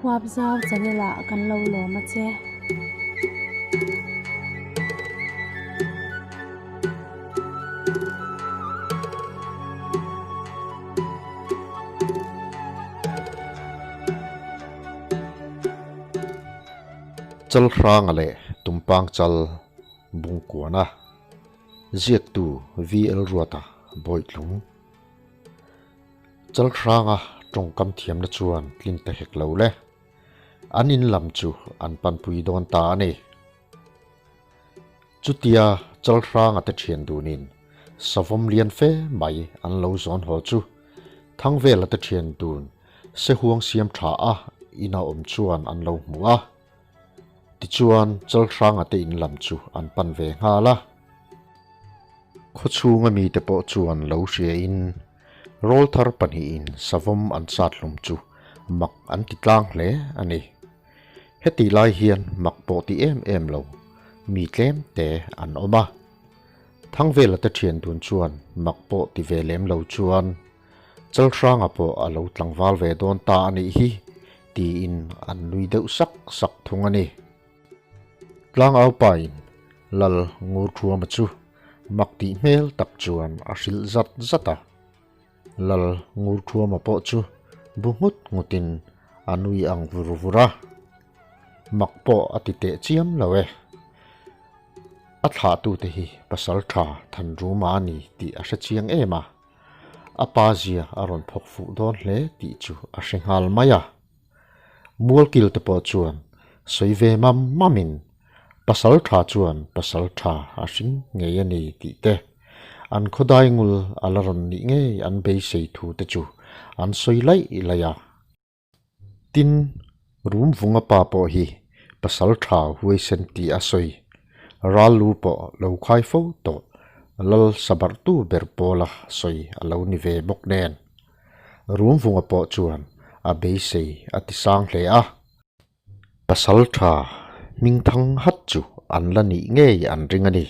Huapzau channel ah kan lo lawm a che. Chalhranga leh Tumpang chal Bungkuana ziaktu VL Ruata Bawitlung Chalhranga tawngkam thiamna chuan tlin ta hek lo le. An in lam chu an panpui dawn ta a ni. Chutia Chalhranga te thian dunin savawm lian fe mai an lo zawn haw chu Thangvela te thian dun sehuang siam tha a ina awm chuan an lo hmu a. Tichuan Chalhranga te in lam chu an pan ve nghal a. Khawchhunga mite pawh chuan lo hriain Rawlthar pahnihin savawm an sat hlum chu mak an ti tlang hle a ni. Heti lai hian mak pawh ti em em lo mi tlem te an awm a. Thangvela te thian dun chuan mak pawh ti ve lem lo chuan Chalhranga pawh a lo tlangval ve dawn ta a nih hi tiin an nui deuh sak sak thung a ni. Tlangaupain Lal Ngurthuama chu Mak tih hmel tak chuan a hrilh zat zat a. Lal Ngurthuama pawh chu bu nghut nghutin a nui ang vur vur a. Mak pawh a ti teh chiam lo e. A thlahtute hi pasal tha Thanruma a ni tih a hre chiang em a. A pa zia a rawn phawk fuh dawn hle tih chu a hre nghal mai a. Mualkil te pawh chuan sawi ve mam mamin pasal tha chuan pasal tha a hring ngei a ni tih te, an khawdai ngul a la rawn nih ngei an beisei thu te chu an sawi laih laih a. Tin, rum vunga pa pawh hi pasal tha huaisen tih a sawi, ral lu pawh lo khai fo tawh lal sabarhtu ber pawla sawi a lo ni ve bawk nen. Rumvunga pawh chuan a beisei a ti sang hle a. Pasal tha hmingthang hat chu an la nih ngei an ring a ni.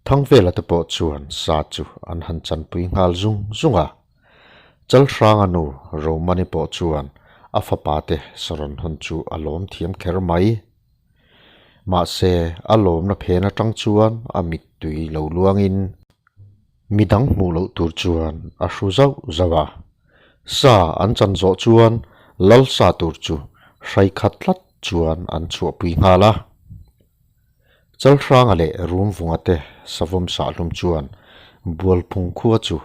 Thangvela te pawh chuan sa chu an han chanpui nghal zung zung a. Chalhranga nu Romani pawh chuan a fapa te saron hawn chu a lawm thiam kher mai. Mahse a lawmna phen atang chuan a mittui lo luangin Midang hmuh loh tur chuan a hru zauh zauh a. Sa an chan zawh chuan lal sa tur chu hrai khat tlat chuan an chhuahpui nghal a. Chalhranga leh Rumvunga te savawm sahhlum chuan Bualphung khua chu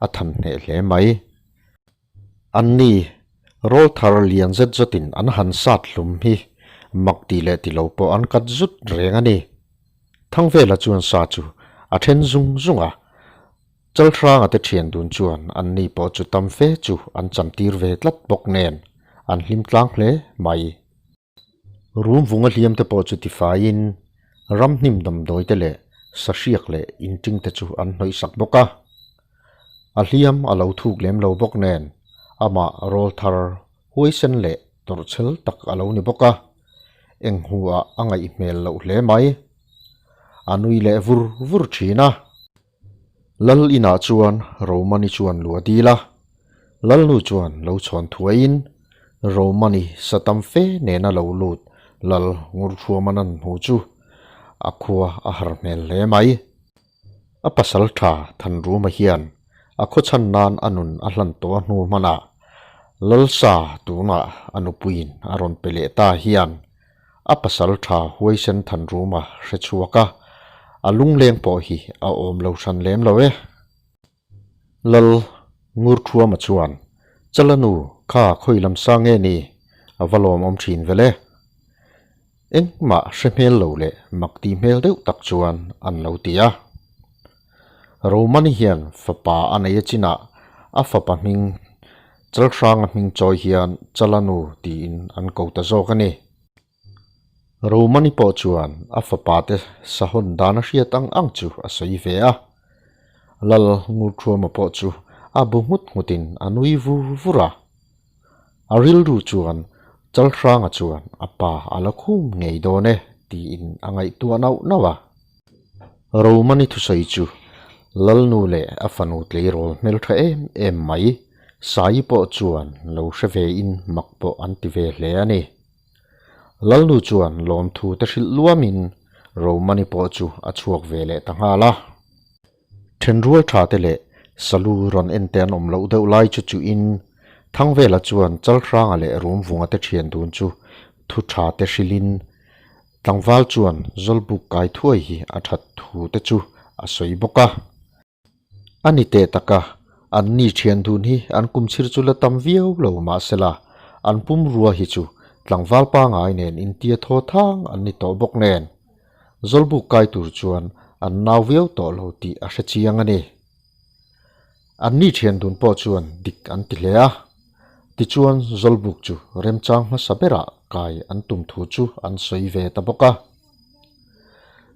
a than hneh hle mai. Anni rawlthar lian zet zawtin an han sat hlum hi mak ti leh ti lo pawh an kat zut reng a ni. Thangvela chuan sa chu a then zung zung a, Chalhranga te thian dun chuan anni pawh chu tam fe chu an chantir ve tlat bawk nen an hlim tlang hle mai. Rum vunga hliam te pawh chu tifaiin ramhnim damdawi te leh sahriak leh inṭing te chu an hnawih sak bawk a. A hliam a lo thuk lem lo bawk nen amah rawlthar huaisen leh tawrhchhel tak a lo ni bawk a, eng hmuhah a ngaih hmel loh hle mai. A nui leh vur vur thin a. Lal inah chuan Romani chuan lu a dil a, Lalnu chuan lo chhawn thuaiin Romani sa tam fe nena lo lut Lal Ngurthuaman an hmu chu a khua a har hmel hle mai. A pasal tha Thanruma hian a khawchhan nan a nun a hlan tawh a hnu hmanah Lalsa tunah a nupuiin a rawn pe leh ta hian A pasal tha huaisen Thanruma hre chhuak a, a lungleng pawh hi a awm lo hran lem lo e. Lal Ngurthuama chuan, Chalanu, kha khawi lam sa nge ni? A va lawmawm thin vel e. Engmah hre hmel lo leh mak ti hmel deuh tak chuan an lo ti a. Romani hian fapa a nei a chinah a fapa hming Chalhranga hming chawi hian Chalanu tiin an ko ta zawk a ni. Romani pawh chuan a fapa te sahawn dan a hriat ang ang chu a sawi ve a. Lal Ngurthuama pawh chu a bu nghut nghutin a nui vur vur a. A rilru chuan Chalhranga chuan a pa a la khum ngei dawn e tiin a ngaihtuah nauh nauh a. Romani thusawi chu Lalnu leh a fanu tleirawl hmeltha em em mai. Saii pawh chuan lo hre ve in mak pawh an ti ve hle a ni. Lalnu chuan lawmthu te hrilh luam in Romani pawh chu a chhuak ve leh ta nghal a. Thenrual tha te leh Salu rawn en te an awm loh deuh lai chu chu in Thangvela chuan Chalhranga leh Rumvunga te thian dun chu thu tha te hrilh in tlangval chuan Zawlbuk kai thuai hi a that thu te chu a sawi bawk a. A ni teh tak a, an ni thian dun hi an kum chhir chu la tam viau lo mahsela an pumrua hi chu tlangval pangai nen intia thaw thang an ni tawh bawk nen Zawlbuk kai tur chuan an nau viau tawh lo tih a hre chiang a ni. An ni thian dun pawh chuan dik an ti hle a, tichuan Zawlbuk chu remchang hmasa berah kai an tum thu chu an sawi ve ta bawk a.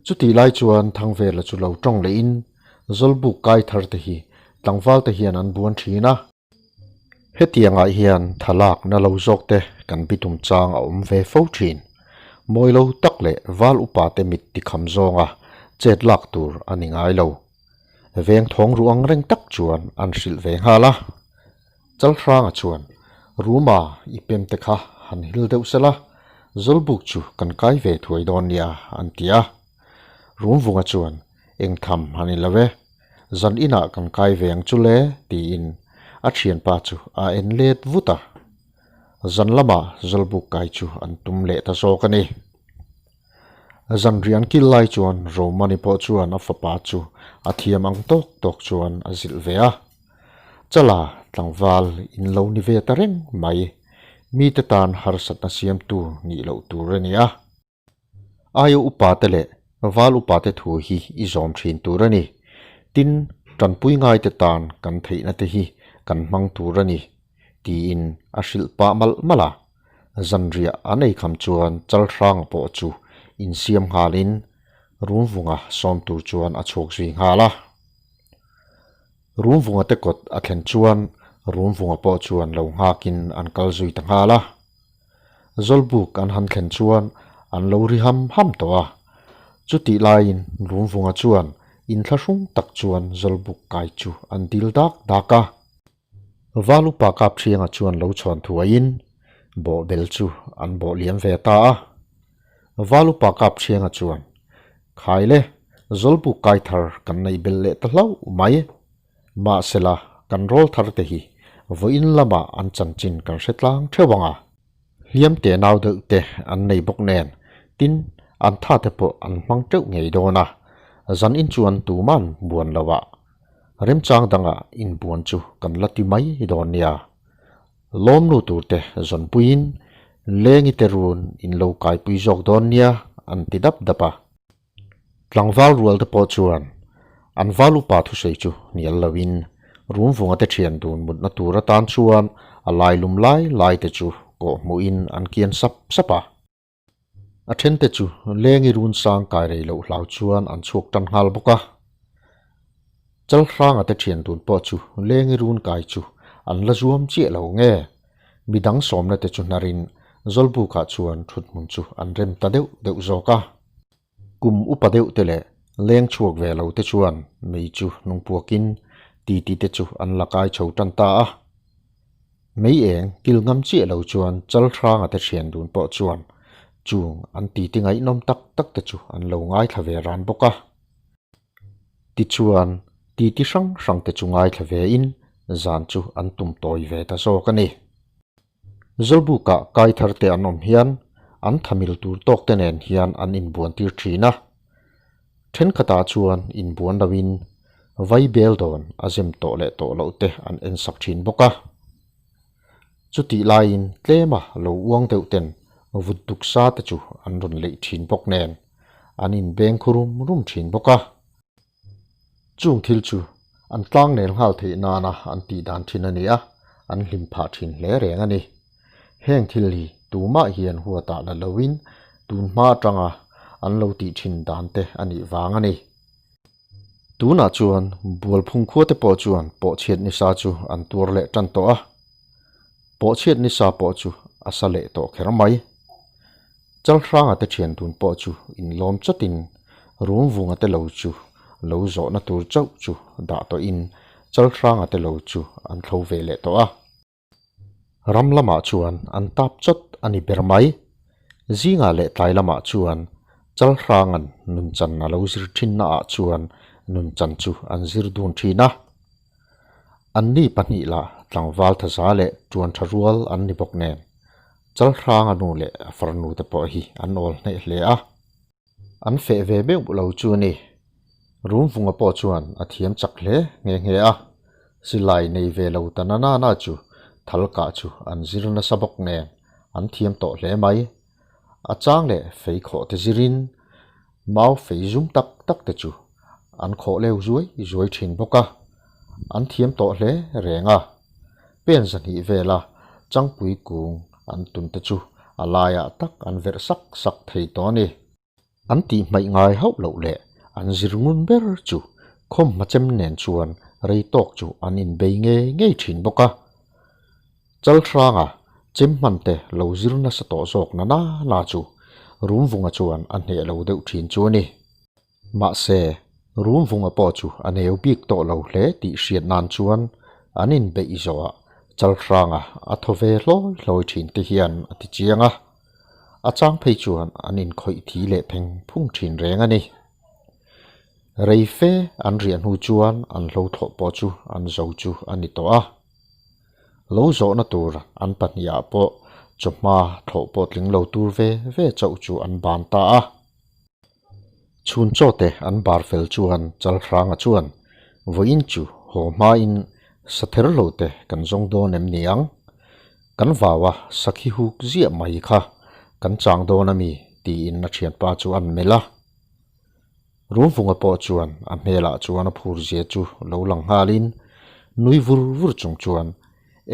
Chutih lai chuan Thangvela chu lo tawng lehin Zawlbuk kai thar te hi tlangval te hian an buan thin a. Hetiangah hian thalak na lo zawk te kan bitum chang a awm ve fo thin. Mawi lo tak leh val upa te mit tikham zawnga chet lak tur a ni ngai lo. Veng thawng ru ang reng tak chuan an hrilh ve nghal a. Chalhranga chuan, Ruma i pem te kha han hil deuh sela, Zawlbuk chu kan kai ve thuai dawn nia an ti a. Rumvunga chuan, Eng tham han i lo e, zan inah kan kai ve ang chu le tiin a thianpa chu a en let vut a. Zan lamah Zawlbuk kai chu an tum leh ta zawk a ni. Zan rian kil lai chuan Romani pawh chuan a fapa chu a thiam ang tawk tawk chuan a zilh ve a. Chala tlangval in lo ni ve ta reng mai, mite tan harsatna siamtu nih loh tur a ni a. Aia upa te leh val upa te thu hi i zawm thin tur a ni. Tin, tanpui ngaite tan kan theihna te hi kan hmang tur a ni, tiin a hrilh pah malh malh a. Zanriah an ei kham chuan Chalhranga pawh chu insiam nghalin Rumvunga sawm tur chuan a chhuak zui nghal a. Rumvunga te kawt a thlen chuan Rumvunga pawh chuan lo nghakin an kal zui ta nghal a. Zawlbuk an han thlen chuan an lo ri ham ham tawh a. Chutih laiin Rumvunga chuan inthlahrung tak chuan Zawlbuk kai chu an dil dak dak a. Valupa Kapṭhianga chuan lo chhawn thuaiin bawhbel chu an bawh liam ve ta a. Valupa Kapṭhianga chuan, Khai le, Zawlbuk kai thar kan neih belh leh ta hlauh mai. Mahsela, kan rawl thar te hi vawiin lamah an chanchin kan hre tlang theuh ang a. Hliam te nau deuh te an nei bawk nen, tin, an tha te pawh an hmang teuh ngei dawn a. Zan in chuan tuman buan lo ah remchang dangah inbuan chu kan la ti mai dawn nia. Lawmnu tur te zawnpuiin Lengi te run in lo kaipui zawk dawn nia an ti dap dap a. Tlangval rual te pawh chuan an val upa thusawi chu hnial loin Rumvunga te thian dun mutna tur atan chuan a lailum lai lai te chu kawh hmuhin an kian sap sap a. A thente chu Lengi run sang kai rei loh hlau chuan an chhuak tan nghal bawk a. Chalhranga te thian dun pawh chu Lengi run kai chu an la zuam chiah lo nge? Midang sawmna te chu hnarin Zawlbukah chuan thuthmun chu an rem ta deuh deuh zawk a. Kum upa deuh te leh leng chhuak ve lo te chuan mei chu hnung puakin titi te chu an la kai chho tan ta a. Mei eng kil ngam chiah lo chuan Chalhranga te thian dun pawh chuan chung an titi ngaihnawm tak tak te chu an lo ngaithla ve ran bawk a. Tichuan titi hrang hrang te chu ngaithla ve in zan chu an tum tawi ve ta zawk a ni. Zawlbukah kai thar te an awm hian an thamil tur tawk te nen hian an inbuan tir thin a. Thenkhatah chuan inbuan loin vai bel dawn a zem tawh leh tawh loh te an en sak thin bawk a. Chutih laiin tlema lo uang deuh ten vut duk sa te chu an rawn leih thin bawk nen an inbeng khu rum rum thin bawk a. Chung thil chu an tlang nel nghal theih nana an tih dan thin a ni a, an hlim phah thin hle reng a ni. Heng thil hi tumah hian huatah la loin tun hma atanga an lo tih thin dan te a nih vang a ni. Tunah chuan Bualphung khua te pawh chuan pawhchhiat nisa chu an tuar leh tan tawh a, pawhchhiat nisa pawh chu a sa leh tawh kher mai. Chalhranga te thian dun pawh chu inlawm chawtin Rumvunga te lo chu lo zawhna tur chauh chu dah tawhin Chalhranga te lo chu an thlo ve leh tawh a. Ram lamah chuan an tap chawt a ni ber mai. Zingah leh tlai lamah chuan Chalhranga'n nunchan a lo zir thinnaah chuan nunchan chu an zir dun thin a. Anni pahnih lah tlangval thaza leh tuan tha rual an ni bawk nen, Chalhranga nu leh a farnu te pawh hi an awl hneh hle a. An feh ve meuh lo chu a ni. Rumvunga pawh chuan a thiam chak hle nghe nghe a, silai nei ve lo ta na na na chu thal kah chu an zir nasa bawk nen an thiam tawh hle mai. A chang leh fei khawh te zirin mau fei zum tak tak te chu an khawh leu zuai zuai thin bawk a, an thiam tawh hle reng a. Pen zahnih vela changpui kung an tun te chu a laiah tak an verh sak sak thei tawh a ni. An tih hmaih ngai hauh loh leh an zir ngun ber chu khawmhma chem nen chuan rei tawk chu an inbei ngei ngei thin bawk a. Chalhranga chem hman te lo zir nasa tawh zawk na na na chu Rumvunga chuan a hneh lo deuh thin chu a ni. Mahse, Rumvunga pawh chu a neu bik tawh lo hle tih hriat nan chuan an inbeih zawhah Chalhranga a thaw ve hlawi hlawi thin te hian a ti chiang a. A chang phei chuan an inkhawih thi leh pheng phung thin reng a ni. Rei fe an riah hnu chuan an hlo thlawh pawh chu an zo chu a ni tawh a. Lo zawhna tur an pahnihah pawh chawhma thlawh pawh tling lo tur ve ve chauh chu an ban ta a. Chhun chaw te an bar fel chuan Chalhranga chuan vawiin chu haw hmain sather lo te kan zawng dawn em ni ang? Kan vau a sakhi huk ziah mai kha kan chang dawn a mi? tiin a thianpa chu an melh a. Rumvunga pawh chuan a hmelah chuan a phur zia chu lo lang nghalin nui vur vur chung chuan,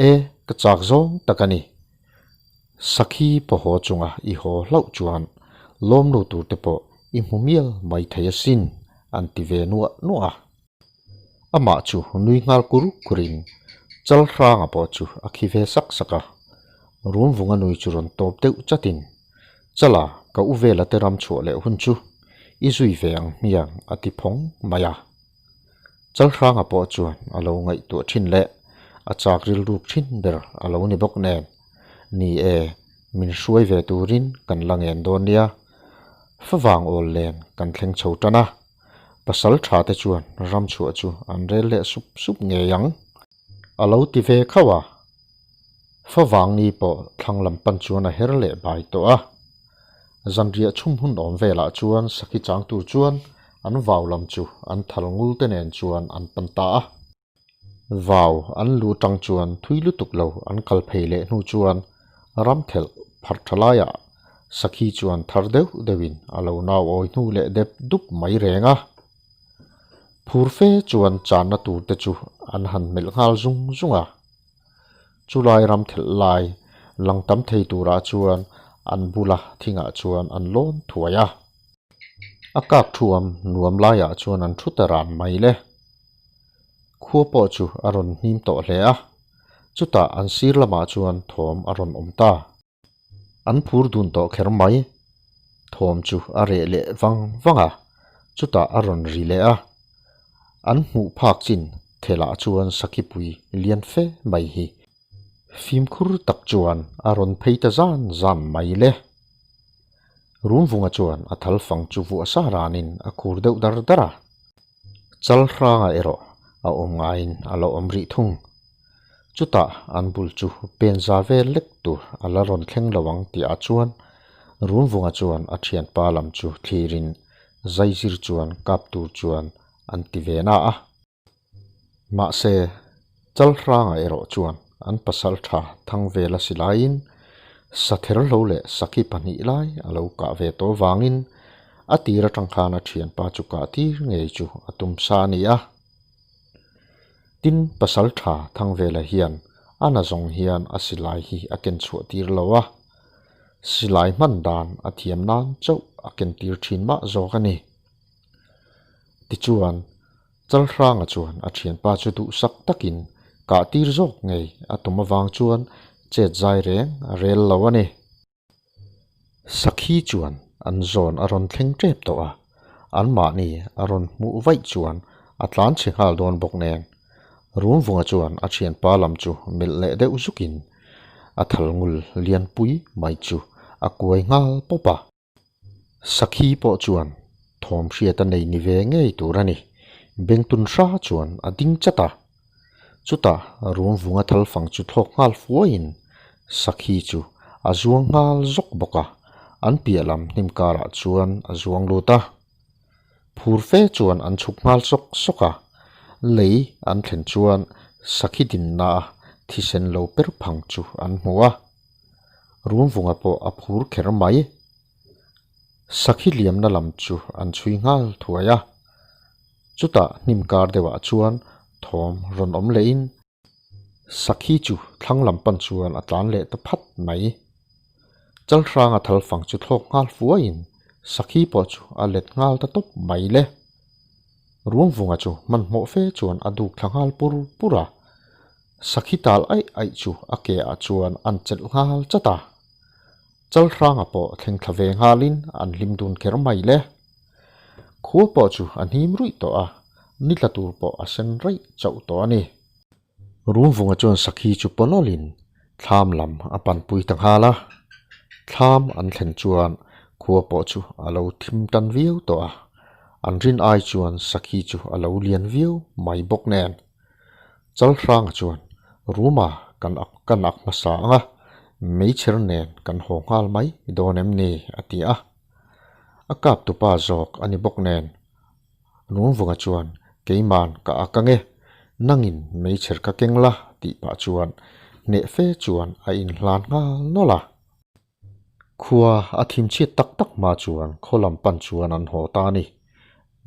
E, ka chak zawng tak a ni. Sakhi pawhaw chunga i haw hlauh chuan lawmnu tur te pawh i hmu mial mai thei asin, an ti ve nuah nuah a. Amah chu nui nghal kur kurin Chalhranga pawh chu a khi ve sak sak a. Rumvunga nui chu rawn tawp deuh chatin, Chala, ka u vela te ram chhuah leh hun chu i zui ve ang hmiang a ti phawng mai a. Chalhranga pawh chuan a lo ngaihtuah thin leh a chak rilruk thin ber a lo ni bawk nen, Ni e, min hruai ve turin kan la ngen dawn nia. Favang awl len kan thleng chho tan a. Pasal tha te chuan ram chhuah chu an rel leh sup sup ngei ang. A lo ti ve khauh a. Favang ni pawh thlang lam pan chuan a her leh bai tawh a. Zanriah chhum hun awm velah chuan sakhi chang tur chuan an vau lam chu an thal ngul te nen chuan an pan ta a. Vau an lu tang chuan thui lutuk lo an kal phei leh hnu chuan ram thelh pharh tha laiah sakhi chuan thar deuh deuhin a lo nau awi hnu leh dep dup mai reng a. Phur fe chuan channa tur te chu an han melh nghal zung zung a. Chulai ram thelh lai lang tam thei turah chuan an bula thingah chuan an lawn thuai a. A kak thuam nuam laiah chuan an thu ta ran mai le. Khua pawh chu a rawn hnim tawh hle a, chutah an sir lamah chuan thawm a rawn awm ta. An phur dun tawh kher mai. Thawm chu a reh leh vang vang a, chutah a rawn ri leh a. An hmuh phak chin thelah chuan Sakhipui lian fe mai hi fimkhur tak chuan a rawn phei ta zan zan mai le. Rumvunga chuan a thal fang chu vuah sa ranin a khur deuh dar dar a. Chalhranga erawh a awm ngaiin a la awm rih thung. Chutah an bul chu pen za vel lek tur a la rawn thleng lo ang tihah chuan Rumvunga chuan a thianpa lam chu thlirin zaizir chuan kap tur chuan an ti ve na a. Mahse, Chalhranga erawh chuan an pasal tha thang vel a si laiin sather hlo leh sakhi pahnih lai a lo kah ve tawh vangin a tir atang khan a thianpa chu kah tir ngei chu a tum sa a ni a. Tin, pasal tha thang vela hian a na zawng hian a silai hi a ken chhuah tir lo a, silai hman dan a thiam nan chauh a ken tir thin mah zawk a ni. Tichuan, Chalhranga chuan a thianpa chu duhsak takin kah tir zawk ngei a tum avang chuan chet zai reng a rel lo a ni. Sakhi chuan an zawn a rawn thleng tep tawh a, anmahni a rawn hmuh vaih chuan a tlan chhe nghal dawn bawk nen. Rumvunga chuan a thianpa lam chu melh leh deuh zukin a thal ngul lianpui mai chu a kuai nghal pawp a. Sakhi pawh chuan thawm hriat a nei ni ve ngei tur a ni. Bengtun hra chuan a ding chat a. Chutah Rumvunga thal fang chu thlawk nghal fuaiin Sakhi chu a zuang nghal zawk bawk a, an piah lam hnim karah chuan a zuang lut a. Phur fe chuan an chhuk nghal sawk sawk a, lei an thlen chuan sakhi dinna a thisen lo per phang chu an hmu a. Rumvunga pawh a phur kher mai. Sakhi liamna lam chu an chhui nghal thuai a. Chutah hnim kar deuhah chuan thawm rawn awm lehin Sakhi chu thlang lam pan chuan a tlan leh ta phat mai. Chalhranga thal fang chu thlawk nghal fuaiin Sakhi pawh chu a let nghal ta tawp mai le. Rumvunga chu hmanhmawh fe chuan a duk thla nghal pur pur a, Sakhi tal aih aih chu a ke ah chuan an chelh nghal chat a. Chalhranga pawh thleng thla ve nghalin an hlim dun kher mai le. Khua pawh chu a hnim ruih tawh a, ni tla tur pawh a sen raih chauh tawh a ni. Rumvunga chuan Sakhi chu pawnawlin thlam lam a panpui ta nghal a. Thlam an thlen chuan khua pawh chu a lo thim tan viau tawh a, an rin ai chuan Sakhi chu a lo lian viau mai bawk nen. Chalhranga chuan Ruma kan ak kan ak hmasa ang a, meichher nen kan haw nghal mai dawn em ni? a ti a. A kap tupa zawk a ni bawk nen. Nungvunga chuan, Keiman ka ak ange, nangin meichher ka keng la tih pah chuan hneh fe chuan a inhlan nghal nawlh a. Khua a thim chhiat tak tak hma chuan khaw lam pan chuan an haw ta a ni.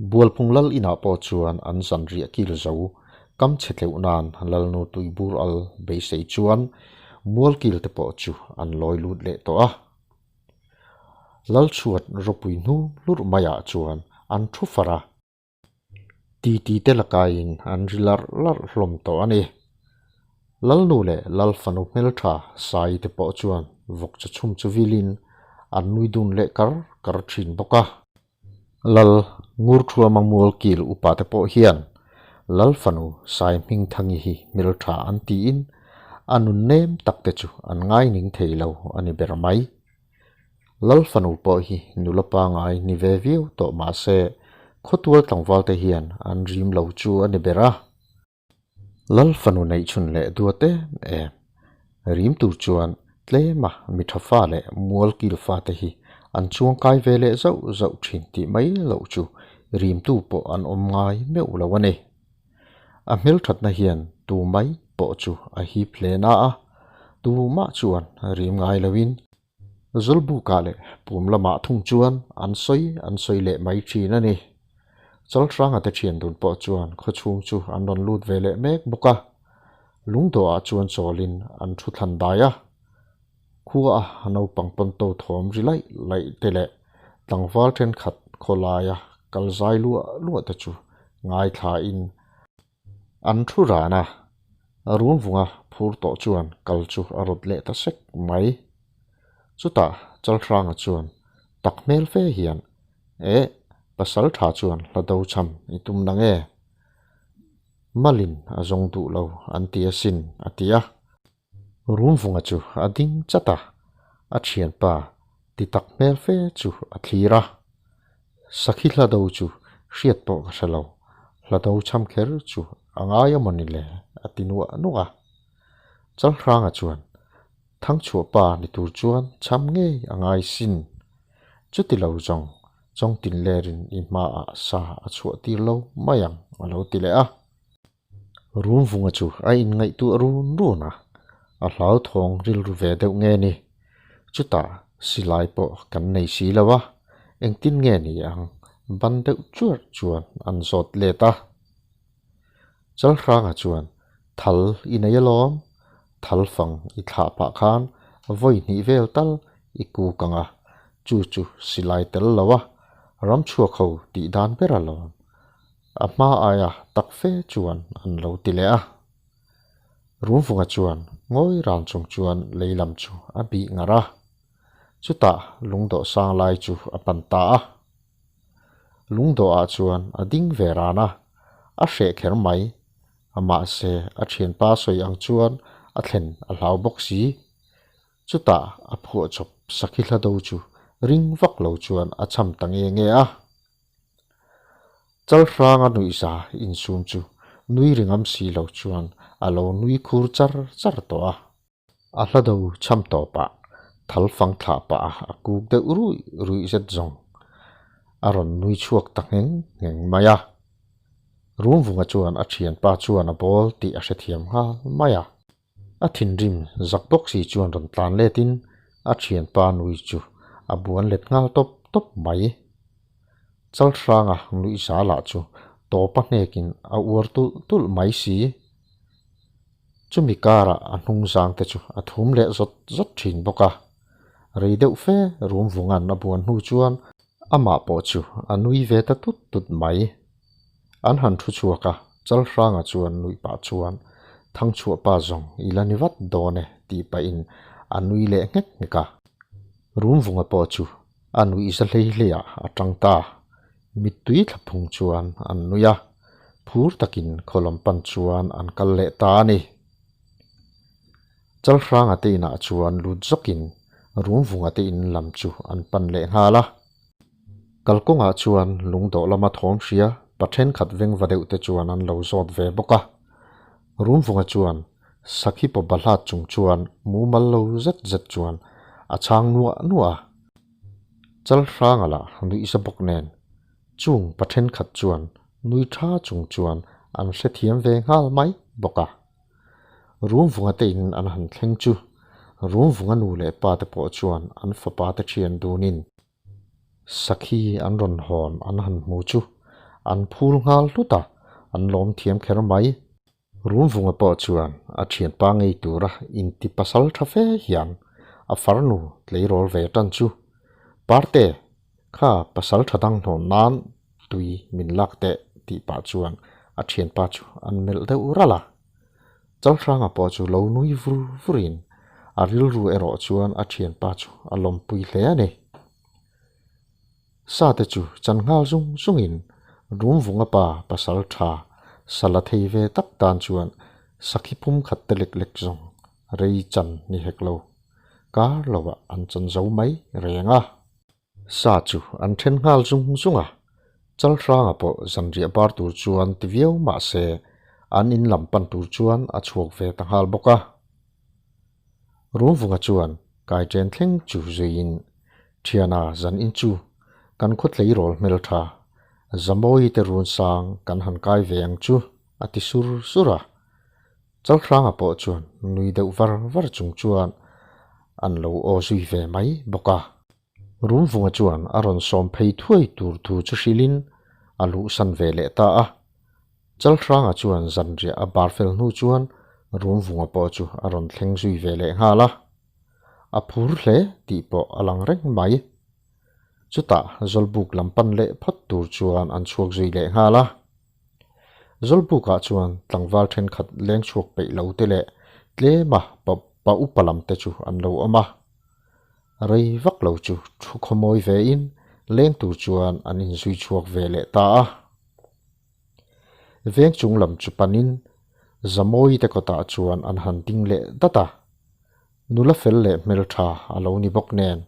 Bualphung lal inah pawh chuan an zan riah kil zo, kam chhe tleuh nan Lalnu Tuibur al beisei chuan mualkil te pawh chu an lawi lut leh tawh a. Lalchhuat ropui hnu hlurh maiah chuan an thu far a. Titi te lakaiin an ri larh larh hlawm tawh a ni. Lalnu leh Lalfanu hmeltha Sai te pawh chuan vawk cha chhum chu vilin an nui dun leh kar kar thin bawk a. Lal Ngurthuama Mualkil upa te pawh hian Lalfanu Sai Hmingthangi hi hmeltha an tiin a nun nem tak te chu an ngai ning thei lo a ni ber mai. Lalfanu pawh hi nula pangai ni ve viau tawh mah se khawtual tlangval te hian an rim lo chu a ni ber a. Lal fanu neih chhun leh duat em em. Rim tur chuan tlema mi tha fa leh mual kil fa te hi an chuang kai ve leh zauh zauh thin tih mai loh chu rimtu pawh an awm ngai meuh lo a ni. A hmelthatna hian tu mai pawh chu a hip hle na a, tumah chuan rim ngai loin Zawlbukah leh pum lamah thung chuan an sawi an sawi leh mai thin a ni. Chalhranga te thian dun pawh chuan khawchhung chu an rawn lut ve leh mek bawk a. Lungdawhah chuan chawlin an thu thlan dai a. Khua a naupang pawnto thawm ri laih laih te leh tlangval thenkhat khawlaia kal zai luah luah te chu ngaithlain An thu ran a, Runvunga phur tawh chuan kal chu a rawt leh ta sek mai. Chutah Chalhranga chuan tak hmel fe hian, Eh, pasal tha chuan hla do cham i tum na nge? Malin a zawng duh lo an ti asin, a ti a. Runvunga chu a ding chat a, a thianpa ti tak hmel fe chu a thlir a. Sakhi hla do chu hriat pawh ka hre lo, hla do cham kher chu a ngai a mawni le a ti nuah nuah a. Chalhranga chuan Thangchhuah pa ni tur chuan cham ngei a ngai sin. Chuti lo zawng Chawngtin lerin i hmaah sa a chhuah tir lo mai ang a lo ti leh a. Rumvunga chu a inngaihtuah run run a, a hlauthawng rilru ve deuh nge ni? Chutah silai pawh kan nei si lo a, engtin nge ni ang? Ban deuh chuar chuan an zawt let a. Chalhranga chuan, Thal i nei alawm, thal fang i thlah pah khan vawi hnih vel tal i kuk ang a, chu chu silai tel lo a, ramchhuak ho tih dan ber alawm. A hma aia tak fe chuan an lo ti leh a. Rumvunga chuan ngawi ran chung chuan lei lam chu a bih ngar a. Chutah lungdawh sang lai chu a pan ta a. Lungdawhah chuan a ding ve ran a, a hreh kher mai. Mahse, a thianpa sawi ang chuan a thlen a hlau bawk si. Chutah a phuahchawp sakhi hla do chu ring vak lo chuan a cham ta nge nge a. Chalhranga nuihza insum chu nui ringam si lo chuan a lo nui khur char char tawh a. A hla do cham tawpah thal fang thlah pah a a kuk deuh ruih ruih zet zawng a rawn nui chhuak ta ngheng ngheng mai a. Rumvunga chuan a thianpa chuan a bawl tih a hrethiam nghal mai a. A thinrim zak bawk si chuan rawn tlan letin a thianpa nui chu a buan let nghal tawp tawp mai. Chalhranga nuihza lah chu tawpa hnekin a uar tulh tulh mai si. Chumi karah a hnung zang te chu a thum leh zawt zawt thin bawk a. Rei deuh fe Rumvunga'n a buan hnu chuan amah pawh chu a nui ve ta tut tut mai. An han thu chhuak a, Chalhranga chuan nuih pah chuan Thangchhuah pa zawng i la ni vat dawn e tih pahin a nui leh nghek nghek a. Rumvunga pawh chu a nuih za hlei hleiah a tang ta. Mittui thlaphung chuan an nui a, phur takin khaw lam pan chuan an kal leh ta a ni. Chalhranga te inah chuan lut zawkin Rumvunga te in lam chu an pan leh nghal a. Kalkawngah chuan lungdawh lama thawm hria pa thenkhat vengva deuh te chuan an lo zawt ve bawk a. Rumvunga chuan sakhi paw bahlat chung chuan mumal lo zet zet chuan a chhang nuah nuah a. Chalhranga lah nuihza bawk nen chung pa thenkhat chuan nui tha chung chuan an hrethiam ve nghal mai bawk a. Rumvunga te in an han thleng chu Rumvunga nu leh pa te pawh chuan an fapa te thian dunin Sakhi an rawn hawn an han hmu chu an phul nghal hlut a, an lawm thiam kher mai. Rumvunga pawh chuan a thianpa ngei tura inti pasal tha fe hian a farnu tleirawl ve tan chu, Parte, kha pasal tha dang hnawn nan tui min lak teh tih pah chuan a thianpa chu an melh deuh ralh a. Chalhranga pawh chu lo nui vur vurin a rilru erawh chuan a thianpa chu a lawmpui hle a ni. Sate chu chan nghal zung zungin Rumvunga pa pasal tha sa la thei ve tak tan chuan sakhi pum khat te lek lek zawng rei chan ni hek lo. Kar lovah an chan zo mai reng a. Sa chu an then nghal zung zung a, Chalhranga pawh zanriah bar tur chuan ti viau mah se an in lam pan tur chuan a chhuak ve ta nghal bawk a. Rumvunga chuan Kaiṭen thleng chu zuiin Thiana zan in chu kan khaw tleirawl hmeltha Zamawi te run sang kan han kai ve ang chu a ti sur sur a. Chalhranga pawh chuan nui deuh var var chung chuan an lo aw zui ve mai bawk a. Rumvunga chuan a rawn sawm phei thuai tur thu chu hrilhin a luhsan ve leh ta a. Chalhranga chuan zanriah a bar fel hnu chuan Rumvunga pawh chu a rawn thleng zui ve leh nghal a. A phur hle tih pawh a lang reng mai. Chutah Zawlbuk lam pan leh phawt tur chuan an chhuak zui leh nghal a. Zawlbukah chuan tlangval thenkhat leng chhuak peih lo te leh tlema pa upa lam te chu an lo awm a. Rei vak lo chu thu khawmawi vein leng tur chuan an inzui chhuak ve leh ta a. Veng chung lam chu panin Zamawi te kawtah chuan an han ding leh dat a. Nula fel leh hmeltha a lo ni bawk nen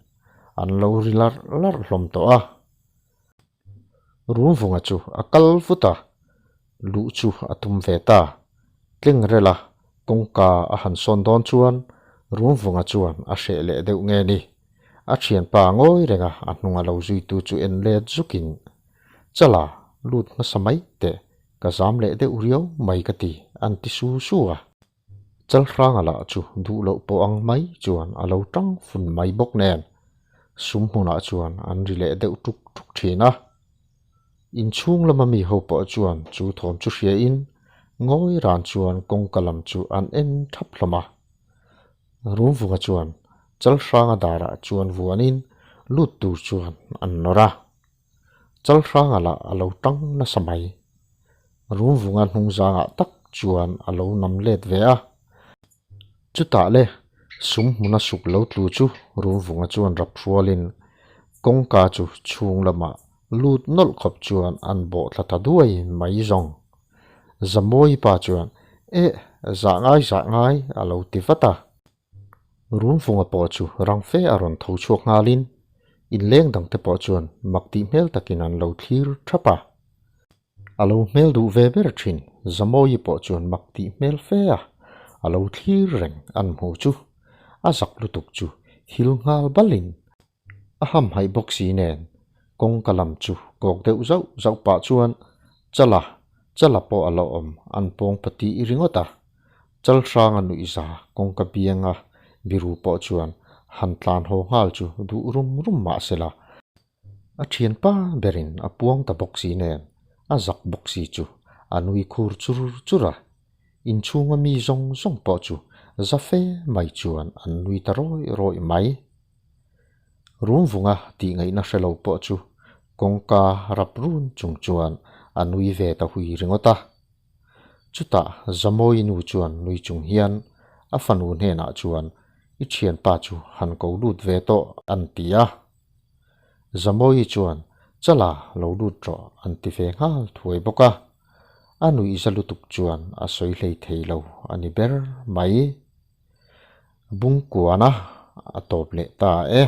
an lo ri larh larh hlawm tawh a. Rumvunga chu a kal vut a, luh chu a tum ve ta. Tleng rela kawngka a han sawn dawn chuan Rumvunga chuan a hreh leh deuh nge ni. A thianpa ngawi renga a hnunga lo zuitu chu en let zukin, Chala, lut hmasa mai teh, ka zam leh deuh riau mai ka ti, an ti su su a. Chalhranga lah chu duh loh pawh ang mai chuan a lo tang fun mai bawk nen sum hmunah chuan an ri leh deuh tuk tuk thin a. Inchhung lama mi ho pawh chuan chu thawm chu hriain ngawi ran chuan kawngka lam chu an en thap hlawm a. Rumvunga chuan Chalhranga darah chuan vuanin lut tur chuan an nawr a. Chalhranga lah a lo tang nasa mai. Rumvunga hnungzangah tak chuan a lo nam let ve a. Chutah le sum hmuna suk lo tlu chu Rumvunga chuan rap hrualin kawngka chu chhung lamah lut nawlh khawp chuan an bawh thla ta duai mai zawng. Zamawii pa chuan, Eh, zah ngai zah ngai, a lo ti vat a. Runvunga pawh chu rang fe a rawn tho chhuak nghalin, inleng dangte pawh chuan mak tih hmel takin an lo thlir thap a. A lo hmel duh ve ber thin, Zamawii pawh chuan mak tih hmel fe a a lo thlir reng an hmuh chu a zak lutuk chu hil nghal balin A hamhaih bawk si nen kawngka lam chu kawk deuh zauh zauh pah chuan Chala, Chala pawh a la awm an pawng pati i ringawt a. Chal hranga nuihza kawngka bianga biru pawh chuan han tlan haw nghal chu duh rum rum mah sela, a thianpa berin a puang ta bawk si nen a zak bawk si chu a nui khur chur chur a. Inchhunga mi zawng zawng pawh chu za fe mai chuan an nui ta rawih rawih mai. Rumvunga tih ngaihna hre lo pawh chu kawngka rap run chung chuan a nui ve ta hui ringawt a. Chutah Zamawii nu chuan nui chung hian a fanu hnenah chuan i thianpa chu han ko lut ve tawh an ti a. Zamawii chuan Chala lo lut rawh an ti ve nghal thuai bawk a. A nuihza lutuk chuan a sawi hlei thei lo a ni ber mai. Bungkuana a tawp leh ta e.